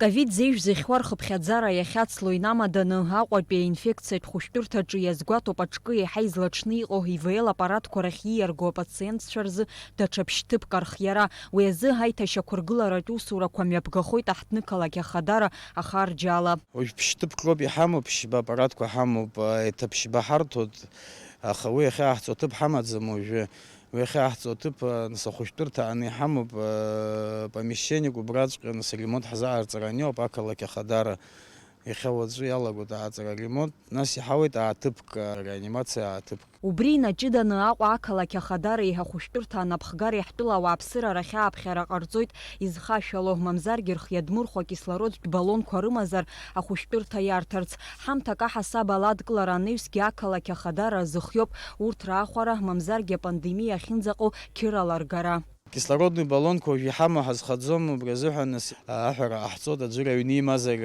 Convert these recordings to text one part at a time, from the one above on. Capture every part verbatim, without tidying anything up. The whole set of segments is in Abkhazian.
Ковид зеижә зыхьуа рхыԥхьаӡара иахьацло инамаданы, Аҟәатәи аинфекциатә хәышәтәырҭаҿы иазгәаҭоуп аҿкы еиҳа излаҽны иҟоу ИВЛ аппаратқәа рахь ииарго апациентцәа рзы даҽа ԥшьҭыԥк архиара. Уи азы аиҭашьақәыргыларатә усурақәа мҩаԥгахоит аҳҭнықалақь Ахадара ахарџьала. Уажә ԥшьҭыԥк роуп иҳамоу, ԥшьба аппаратқәа ҳамоуп, еиҭа ԥшьба ҳарҭоит, аха уи иахьааҳҵо аҭыԥ ҳамаӡам уажәы. Уи иахьааҳҵо аҭыԥ, нас ахәышәтәырҭа ааны иҳамоуп, помещениак убраҵәҟьа, нас аремонт ҳзааирҵараны иҟоуп ақалақь Ахадара. Иахьа уаҵәы иалагоит ааҵра аремонт, нас иҳауеит ааҭыԥк, реанимациа ааҭыԥк. Убри инаҷыданы Аҟәа ақалақь Ахадара еиҳа ахәышәтәырҭа анапхгареи ҳтәыла ауааԥсыра рахь ааԥхьара ҟарҵоит изхашәало, мамзаргьы рхы иадмырхәо акислородтә баллонқәа рымазар ахәышәтәырҭа иарҭарц. Ҳамҭак аҳасабала адкылара анаҩсгьы ақалақь Ахадара азыхиоуп урҭ раахәара, мамзаргьы апандемиа ахьынӡаҟоу қьырала ргара. Кислородный баллонқәа уажә иҳамоу ҳазхаӡом, убри азыҳәан нас аҳәара ҟаҳҵоит, аӡәыр аҩны имазар,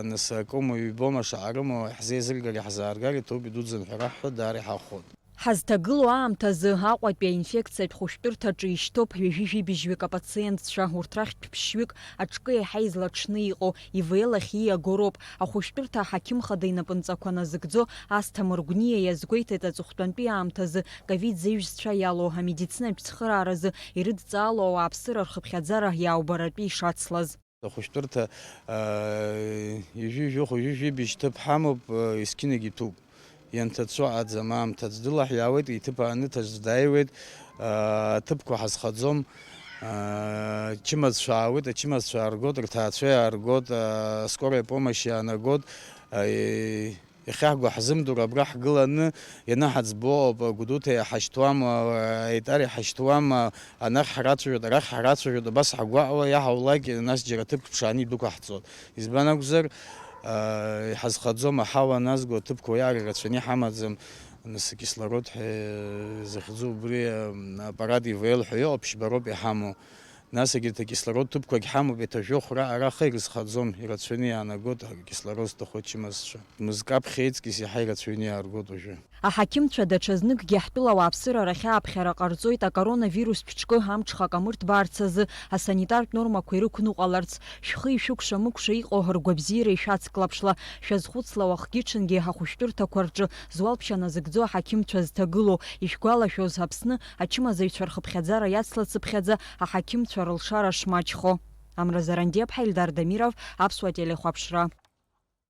нас акома ҩбома шаҟа рымоу ҳзеизыргар иаҳзааргар иҭоуп, идуӡӡан ҳәа раҳҳәо даара иҳахәот. Ҳазҭагылоу аамҭазы Аҟәатәи аинфекциатә хәышәтәырҭаҿы ишьҭоуп ҩажәи жәибжьҩык апациентцәа, урҭ рахьтә ԥшьҩык аҿкы еиҳа излаҽны иҟоу ИВЛ ахь ииаго роуп. Ахәышәтәырҭа аҳақьым хада инапынҵақәа назыгӡо Асҭамыр Гәниа иазгәеиҭеит аҵыхәтәантәи аамҭазы ковид зеижәзцәа иалоу амедицинатә цхырааразы ирыдҵаало ауааԥсыра рхыԥхьаӡара иаубаратәы ишацлаз. Ахәышәтәырҭа, аа, ҩажәи жәохә, ҩажәи жәибжь ҭыԥ ҳамоуп, аа, есқьынагь иҭәуп. Ианҭацәу аӡам, аамҭа аӡә дылаҳәиаауеит, иҭыԥ ааны ҭаӡә дааиуеит, аа, аҭыԥқәа ҳазхаӡом, аа, ачымазцәа аауеит, ачымазцәа ааргоит, рҭаацәа иааргоит, аа, скорая помощь иаанагоит, аа, Иахьаҳго ҳзымдыруа абра ҳгыланы ианаҳаӡбо ауп, Гәдоуҭа иҳашьҭуама, Аитар иҳашьҭуама, анахь ҳрацәажәоит, арахь ҳрацәажәоит, абас ҳгәаҟуа иаҳаулак, нас џьара ҭыԥк ԥшааны идәықәаҳҵоит. Избан акәзар, аа, иҳазхаӡом аҳауа назго аҭыԥқәа уи ара ирацәаны иҳамаӡам, нас акислород ҳәа захьӡу убри, аа, аппарат ИВЛ ҳәа иҟоуп, ԥшьба роуп иҳамоу. Нас егьырҭ акислород ҭыԥқәагь ҳамоуп, еиҭа жәохә раҟара аха ирызхаӡом, ирацәаҩны иаанагоит акислород зҭаху ачымазцәа. Мызкы аԥхьа иҵкьыс иаҳа ирацәаҩны иааргоит уажәы. Аҳақьымцәа даҽазныкгьы ҳтәыла ауааԥсыра рахь ааԥхьара ҟарҵоит акоронавирустә ҿкы амҽхак амырҭбаарц азы асанитартә нормақәа ирықәныҟәаларц. Шәхы ишәыкәша-мыкәша иҟоу ргәабзиара ишәацклаԥшла, шәазхәыцла уахгьы-ҽынгьы ахәышәтәырҭақәа рҿы зуалԥшьа назыгӡо аҳақьымцәа зҭагылоу, ишәгәалашәоз Аԥсны ачымазаҩцәа рхыԥхьаӡара иацлацыԥхьаӡа аҳақьымцәа рылшара шмаҷхо. Амра Зарандиаԥҳа, Ельдар Дамиров, Аԥсуа телехәаԥшра.